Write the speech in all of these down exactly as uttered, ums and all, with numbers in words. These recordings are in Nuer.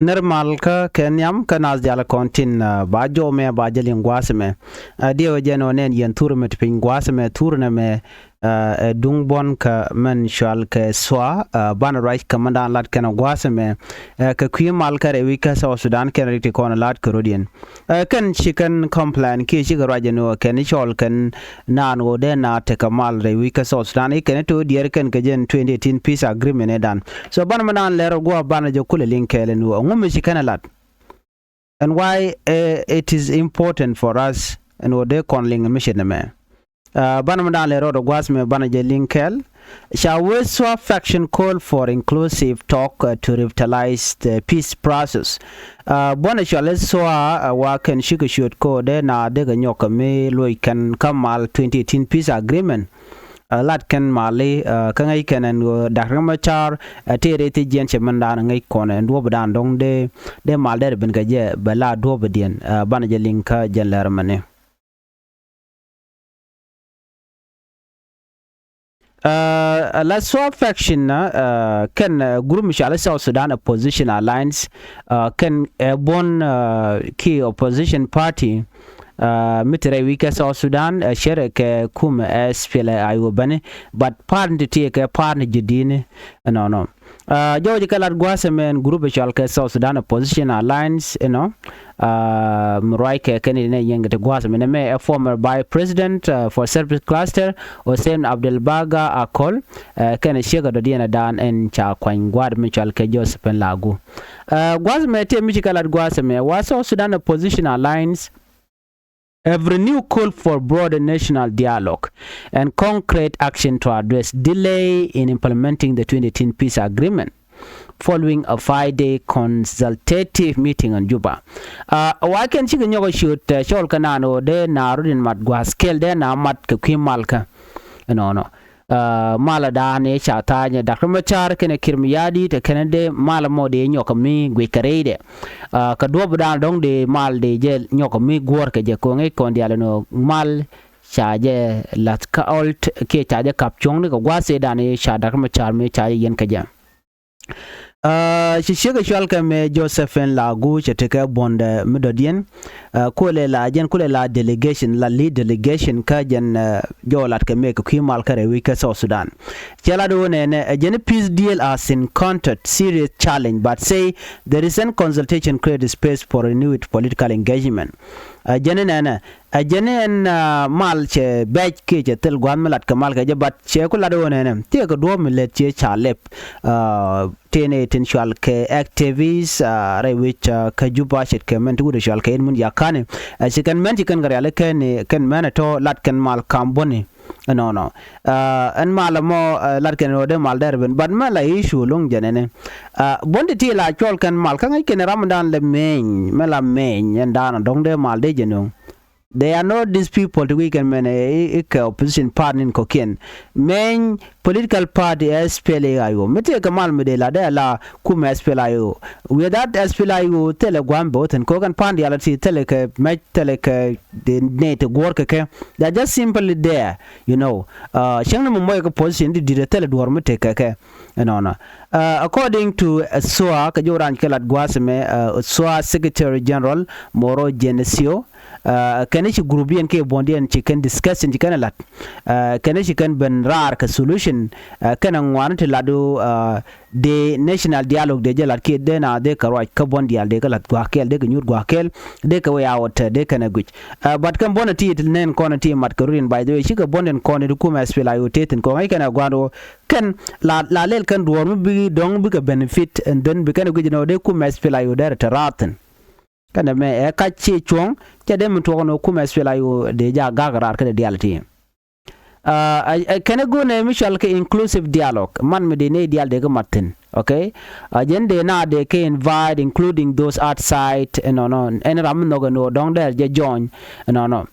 Nɛr mal kä kɛ nhiam kä naath diaal kɔn tin, ah, ba jɔw mɛ ba jɛ liŋ gua̱a̱th mɛ. Ah, diɛw jɛ nɔ nɛn yɛn thur mɛ ti piny gua̱a̱th mɛ thur nɛ mɛ, ah, ɛ duŋ buɔ̱n kä mɛn cual kɛ SSOA, ah, banɛ ruac kä mɛn daan lat kɛn gua̱a̱th mɛ. Ah, kɛ kui̱ mal kä rɛy wi̱c kä South Sudan kɛn rik ti kɔn lat kɛ rot yɛn. Ah, kɛn ci kɛn complain kiɛ cikɛ ruac jɛ ni wä kɛn cɔl kɛn naan ɣöö dee na tekɛ mal rɛy wi̱c kä South Sudan i̱ kɛn i̱ to̱ diɛɛr kɛn kɛ jɛn twenty eighteen peace agreement ɛ dan. So banɛ mi naan lɛr ɔ guɔ banɛ jɛ kulɛ liŋ kɛɛl ɛn ɣöö ɛŋu mi ci kɛn ɛ lat. And why, eh, it is important for us ɛn ɣöö dee kɔn liŋ mi ci nɛmɛ. Ah, banɛ mi naan lɛr ɔ gua̱a̱th mɛ banɛ jɛ liŋ kɛɛl. Ca wee SSOA faction call for inclusive talk, uh, to revitalize the peace process. Uh, buɔ̱n ɛ cual i̱ SSOA, uh, wa kɛn cikɛ ciöt ko̱o̱dɛ na dee nyɔk kɛ mi loc kɛn kä mal twenty eighteen peace agreement. Uh, lat kɛn mali, uh, kä ŋäc kɛn ɛn ɣöö Dak Riek Machar, uh, tëë rɛy thiec jiɛn cɛ mɛn daan ŋäc kɔn ɛn duɔ̱ɔ̱pdan dɔ̱ŋ dee, dee mal dee rɛ ben kɛ jɛ bɛ la duɔ̱ɔ̱pdiɛn, uh, banɛ jɛ liŋ kä jɛn lɛr mɛni. Uh, la SSOA faction na, uh, kɛn, uh, group mi cɔal i̱ South Sudan Opposition Alliance, uh, kɛn ɛ buɔ̱n, uh, ki opposition party, uh, mi te rɛy wi̱c kɛ South Sudan, uh, cɛrɛ kɛ kum SPLA-IO bäni, but party ti ti kɛ party jɛ di̱i̱ni, nɔnɔ. Uh, jɔwä jɛ kɛ lat gua̱a̱th ɛmɛ ɛn group ɛ cɔal kɛ South Sudan Opposition Alliance, you know, uh, mi ruac kɛ kɛn in ɛ yɛn kɛ ti gua̱a̱th ɛmɛ nɛ mɛ ɛ former vice president, uh, for service cluster, Hussein Abdel Baga Akol, uh, kɛn ɛ ciek ɛ dɔ̱diɛn ɛ daan ɛn ca kuany gua̱a̱th mi cɔal kɛ Josephine Lagu. Uh, gua̱a̱th ɛmɛ tëë mi ci kɛ lat gua̱a̱th ɛmɛ wa South Sudan Opposition Alliance have renewed call for broader national dialogue and concrete action to address delay in implementing the twenty eighteen peace agreement following a five-day consultative meeting in Juba. Uh, wa kɛn cikɛ nyɔk a ciöt, uh, cɔl kɛ naan ɣöö dee na rut in mat gua̱a̱th kɛl dee na mat kɛ kui̱ mal kä. Ɛnɔnɔ. Uh, malä da̱a̱n ëë ca tha̱a̱ny ɛ Dak Riek Machar kɛnɛ Kiir Mayardit ɛ kɛnɛ dee malä mɔ dee nyɔk mi guic kɛ rɛydɛ. Uh, kɛ duɔ̱ɔ̱pdan dɔ̱ŋ dee mal dee jɛ nyɔk mi guɔ̱ɔ̱r kɛ jɛ ko̱ŋ i̱ kɔn diaal ɛn ɣöö mal ca jɛ la̱th kä ɣɔlt kiɛ ca jɛ ka̱p cuɔ̱ŋni kɛ gua̱a̱th ëëdan i̱ ca Dak Riek Machar mi ca jɛ yɛn kɛ jɛ. Uh, ci ciek ɛ cual kɛ mɛ Josephine Lagu cɛ tekɛ buɔ̱ndɛ mi dɔ̱diɛn. Uh, kulɛ la jɛn kulɛ la delegation, la lead delegation kä jɛn, uh, jɔw lat kɛ mɛ kɛ kui̱ mal kä rɛy wi̱c kä South Sudan. Cɛ lat wä nɛnɛ, uh, jɛn peace deal has encountered serious challenge but say the recent consultation create space for renewed political engagement. Uh, jɛn nɛnɛ, uh, jɛn ɛn, uh, mal cɛ bɛc kiɛ cɛ thil gua̱a̱th mi lat kɛ mal kɛ jɛ but cɛ ku lat wä nɛnɛ. Tiɛ kɛ duɔ̱ɔ̱p mi lät ciɛ ca lɛp. Uh, tëë nɛ tin cual kɛ activist, ah, rɛy wi̱c, ah, kä Juba ce̱tkɛ mɛn ti wut cual kɛ in mun yakani. Ah, ci kɛn mɛn ci kɛn kɛ riali kɛn, kɛn mɛn tɔ lat kɛn mal kam buni. Ɛnɔnɔ. Ah, ɛn mal mɔ, ah, lat kɛn rɔ dee mal dɛr ben. But mɛ la issue luŋ jɛnɛni. Ah, bun ti ti la cual kɛn mal kä ŋäc kɛn ramdan lɛ meny, mɛ la meny ɛn dan dɔŋ dee mal dee jɛ nuŋ. They are not these people ti wi̱i̱ kɛn mɛn i̱, i̱ kɛ opposition party in kɔ̱kiɛn. Mɛny political party SPLA-IO. Mi tëë kɛ mal mi dee la dee la kum SPLA-IO. Without SPLA-IO thilɛ gua̱a̱m bɛ wä thi̱n kɛ ɣöö kɛn party diaal ti thilɛ kɛ mɛc thilɛ kɛ dee nɛy ti guɔ̱ɔ̱r kɛ kɛ. They are just simply there, you know. Uh, cäŋ ni mi mɔc kɛ position di di̱t thilɛ duɔ̱ɔ̱r mi tëë kɛ kɛ. Ɛnɔnɔ. Uh, according to, uh, SSOA, kɛ jɔw raan kɛ lat gua̱a̱th mɛ, uh, SSOA Secretary General Moro Genesio, uh, kɛn ci group yɛn kɛ buɔ̱ndiɛn ci kɛn discussion ci kɛn lat. Uh, kɛn ci kɛn ben raar kɛ solution, uh, kɛn ŋuan ti lat, uh, dee national dialogue dee jɛ lat kiɛ dee na dee kɛ ruac kä buɔ̱n diaal dee kɛ lat gua̱a̱k kɛɛl dee kɛ nyuur gua̱a̱k kɛɛl dee kɛ way out, uh, dee kɛn ɛ guic. Uh, but kɛn buɔ̱n ti nɛn kɔn ti mat kɛ rurin by the way cikɛ buɔ̱n den kɔn ti kum SPLA-IO te thi̱n kɔn ŋäc kɛn ɛ gua̱a̱n ɣöö kɛn la, la lɛl kɛn duɔ̱ɔ̱r mi bi dɔ̱ŋ bikɛ benefit and then bi kɛn guic nɔ dee kum SPLA-IO dee rɛ te raar thi̱n. Kɛn ɛmɛ ɛ kac ci cuɔ̱ŋ cɛ dee mi tuɔk nɔ kum SPLA-IO dee ja gak raar kä dee diaal ti. Uh, ɛ, ɛ, kɛn ɛ go̱o̱nɛ mi cɔal kɛ inclusive dialogue man mi dee nɛy diaal dee kɛ mat thi̱n. Okay. Uh, jɛn dee na dee kɛ invite including those outside, ɛnɔnɔ, ɛn ram mi nhɔk ɛn ɣöö dɔ̱ŋ dee jɛ join, ɛnɔnɔ.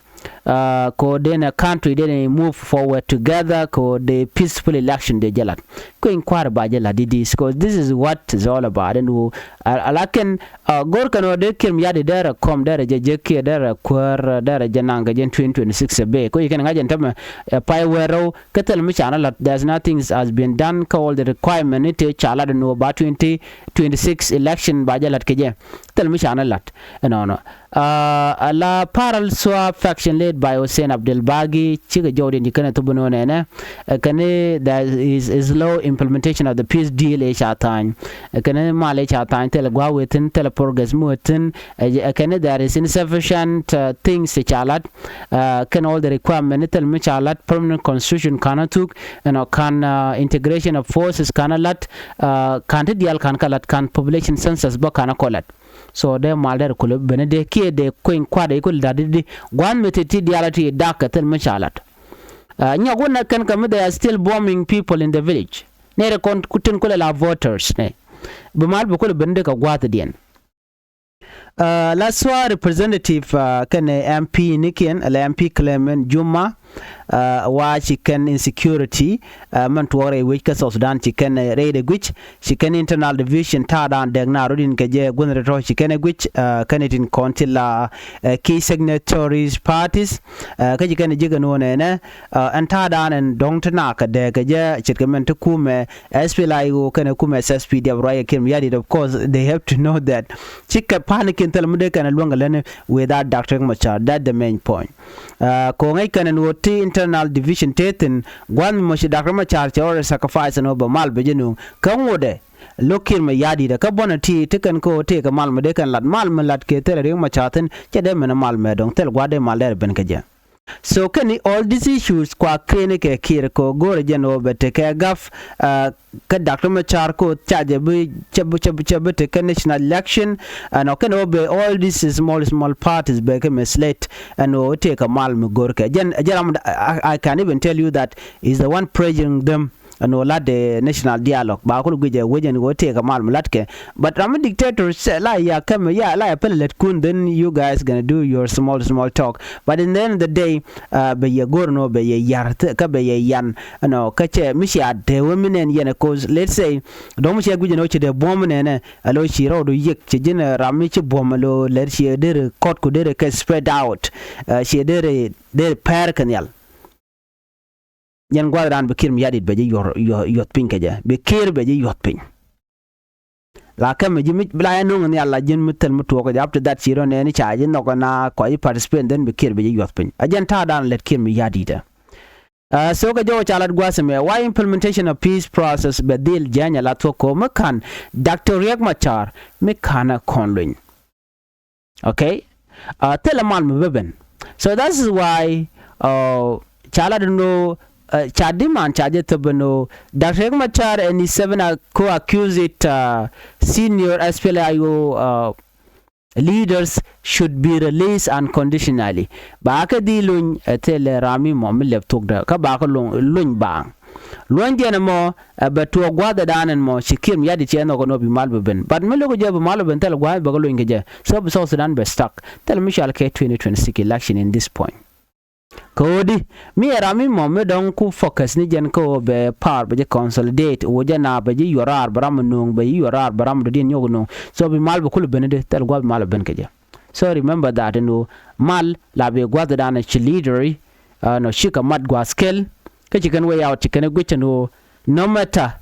Kɛ ɣöö dee nɛ country dee nɛ move forward together kɛ ɣöö dee peaceful election dee jɛ lat. Kueny kua̱r ba jɛ lat di̱t di̱t, 'cause this is what is all about. Ɛn ɣöö a la kɛn go̱r kɛn ɣöö dee Kiir Mayardit dee rɛ kɔm, dee rɛ jɛ jek kiɛ dee rɛ kuäär, dee rɛ jɛ naŋ kɛ jɛn twenty twenty-six ɛ bee. Kɛ ɣöö ci kɛn ŋa̱c ɛn tämɛ ɛ pay wɛɛr rɛw kä thil mi canɛ lat, there's nothing has been done kä all the requirement ni tëë ca lat ɛn ɣöö ba twenty twenty-six election ba jɛ lat kɛ jɛ. Thil mi canɛ lat ɛnɔnɔ. A la Paral Sua faction led by Hussein Abdel Bagi cikɛ jɔwdiɛn ci kɛn ɛ thop ɛn ɣöö nɛnɛ ɛ kɛn ɛ there is slow implementation of the peace deal ëë ca tha̱a̱ny. Ɛ kɛn ɛ mal ëë ca tha̱a̱ny thilɛ gua̱a̱th wëë thi̱n, thilɛ progress mi wëë thi̱n. Ɛ kɛn ɛ there is insufficient things ëë ca lat. Kɛn all the requirement ni thil mi ca lat, permanent constitution ka̱n a thuk ɛnɔ, ka̱n integration of forces ka̱n a lat. Ka̱n ti diaal ka̱n kä lat, ka̱n population census bä ka̱n a kɔ lat. So dee mal dee rɛ kulɛ ben dee kiɛ dee kueny kua̱r dee kulɛ da̱t di di gua̱n mi ti ti diaal ti dak kɛ thil mi ca lat. Nyɔk wun nɛ kɛn kɛ mi they are still bombing people in the village. Nɛ rɛ kɔn kutin kulɛ la voters nɛ bi mal bi kulɛ ben dee kɛ gua̱a̱th diɛn. La Sua representative kɛnɛ M P nikiɛn la M P Clement Juma. Wa ci kɛn insecurity mɛn tuɔɔk rɛy wec kä South Sudan ci kɛn rɛy de guic, ci kɛn internal division ta̱a̱dan dɛk na rot in kɛ jɛ guänh rɛt tɔ̱ ci kɛn ɛ guic. Kɛn itin kɔn ti la key signatories parties. Kä ci kɛn ji̱ kɛ nuɔ̱ɔ̱n ɛnɛ ɛn ta̱a̱dan ɛn dɔ̱ŋ ti na kɛ dɛk kɛ jɛ ce̱tkɛ mɛn ti kumɛ S P L A I O kɛnɛ kumɛ S S P D F ruac kɛ Kiir Mayardit, of course they have to know that. Cikɛ pa̱nikin thil mi dee kɛn luäŋ kɛ lätni without Doctor Riek Machar, that the main point. Kɛ ɣöö ŋäc kɛn ɛn ɣöö ti internal division tëë thi̱n gua̱n mi mɔ ci Doctor Machar cɛ already sacrifice ɛn ɣöö bɛ mal bɛ jɛ nööŋ. Kä ŋotdɛ lo̱k Kiir Mayardit kä buɔ̱nɛ ti ti kɛn kä ɣöö tëëkɛ mal mi dee kɛn lat, mal mi lat kɛ thilɛ Riek Machar thi̱n cɛ dee min ɛ mal mɛ dɔ̱ŋ, thil gua̱a̱th dee mal dee rɛ ben kä jɛ. So kɛn i̱ all these issues kua kɛn i̱ kɛ Kiir kɛ ɣöö go̱o̱rɛ jɛn ɣöö bɛ tekɛ gaf kä Doctor Machar kɛ ɣöö ca jɛ bi cɛ bi cɛ bi cɛ bi tekɛ national election. Ɛn ɔ kɛn ɣöö bɛ all these small small parties bɛ kɛ misled ɛn ɣöö tëëkɛ mal mi go̱o̱rkɛ jɛn jɛn ram. I, I can even tell you that is the one pressuring them. Ɛn ɣöö lat the national dialogue ba kul guic ɛ wec ɛn ɣöö tëëkɛ mal mi latkɛ. But ram mi dictator la ya kɛmɛ ya la ya pɛlɛ lät kun, then you guys gonna do your small small talk. But in the end of the day bɛ yɛ go̱r ɛn ɣöö bɛ yɛ yar kä bɛ yɛ yan ɛn ɣöö kä cɛ mi cia dee wä mi nɛn yɛn ɛ, 'cause let's say dɔ̱ŋ mi cia guic ɛn ɣöö ci dee buɔ̱m mi nɛnɛ alo ci rɔɔdu yiëk ci ji̱n ram mi ci buɔ̱m alo lɛr ci dee rɛ kɔt ku dee rɛ kɛ spread out. Ci dee rɛ dee rɛ pɛr kɛ nhial. Yɛn gua̱thdan bi Kiir Mayardit bɛ ji̱ yuɔth, yuɔth, yuɔth piny kɛ jɛ, bi Kiir bɛ ji̱ yuɔth piny. La kɛmɛ ji̱ mi la yɛ no̱ŋ nhial la ji̱n mi thil mi tuɔɔk kɛ jɛ, after that ci rɔ nɛɛni ca ji̱ nhɔk ɛna kɔc ji̱ participate, then bi Kiir bɛ ji̱ yuɔth piny. A jɛn ta̱a̱dan lät Kiir Mayardit ɛ. So kɛ jɔwä ca lat gua̱a̱th ɛmɛ, why implementation of peace process bɛ dhil jiɛny a la thuɔ̱k ko̱ mi ka̱n Doctor Riek Machar mi ka̱n ɛ kɔn luny. Okay. Thilɛ mal mi bä ben. So that is why ca lat ɛn ɣöö ca di̱man ca jɛ thöp ɛn ɣöö Doctor Riek Machar and his seven co-accused senior S P L A I O leaders should be released unconditionally. Ba kɛ dhil luny ɛ thilɛ ram mi mɔ mi lɛp thokdä kä ba kɛ luny baaŋ. Luɔ̱nydiɛn ɛmɔ ɛ bɛ tuɔɔk gua̱a̱thdan ɛn mɔ ci Kiir Mayardit cɛ nhɔk ɛn ɣöö bi mal bɛ ben. But mi lo̱k jɛ bi mal bɛ ben thil gua̱a̱th bɛ kɛ luny kɛ jɛ. So bi South Sudan bɛ stuck. Thil mi cɔal kɛ twenty twenty-six election in this point. Kɛ ɣöö di mi ɛ ram mi mɔ mi dɔ̱ŋ ku focus ni jɛn kä ɣöö bɛ power bɛ jɛ consolidate wä jɛ na bɛ ji̱ yuɔr raar bɛ ram nööŋ, bɛ ji̱ yuɔr raar bɛ ram dɔ̱diɛn nyɔk nööŋ. So bi mal bɛ kul ben di thil gua̱a̱th bi mal bɛ ben kɛ jɛ. So remember that ɛn ɣöö mal la bi gua̱thdan ɛ ci leader i̱ nɔ cikɛ mat gua̱a̱th kɛl. Kä ci kɛn way out ci kɛn ɛ guic ɛn ɣöö no matter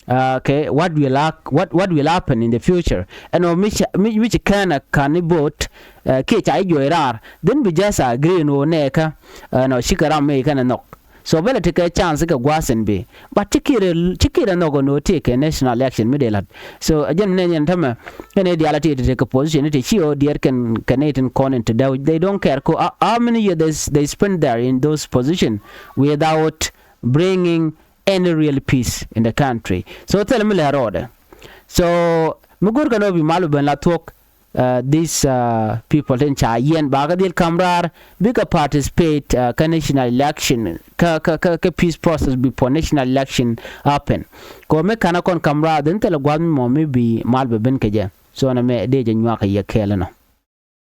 okay what will hap-, what, what will happen in the future. Ɛn ɣöö mi ci, mi ci kɛn ɛ ka̱n i̱ vote kiɛ ca i̱ juɔc raar, then bi just agree ɛn ɣöö nɛɛkä ɛn ɣöö cikɛ ram mëë kɛn ɛ nhɔk. So bɛ lɛ tekɛ chance kɛ gua̱a̱th in bi. But ci Kiir, ci Kiir ɛ nhɔk ɛn ɣöö tëëkɛ national election mi dee la̱t. So ɛ jɛn mi nɛn yɛn tämɛ kɛn ɛ diaal ɛ tëë tekɛ position ni tëë ci ɣöö diɛɛr kɛn kɛn ɛ tin kɔn in te däw. They don't care ko how many years they, they spend there in those position without bringing any real peace in the country. So thil mi lɛ rɔɔdɛ. So mi go̱o̱r kɛn ɣöö bi mal ben la thuɔ̱k. These people tin ca yiɛn ba kɛ dhil ka̱m raar bikɛ participate kä national election kä, kä, kä, kä peace process before national election happen. Kɛ ɣöö mi ka̱n a kɔn ka̱m raar dhin thilɛ gua̱th mi mɔ mi bi mal bɛ ben kɛ jɛ. So nɛ mɛ dee jɛ nyuak kɛ yɛ kɛɛl ɛnɔ.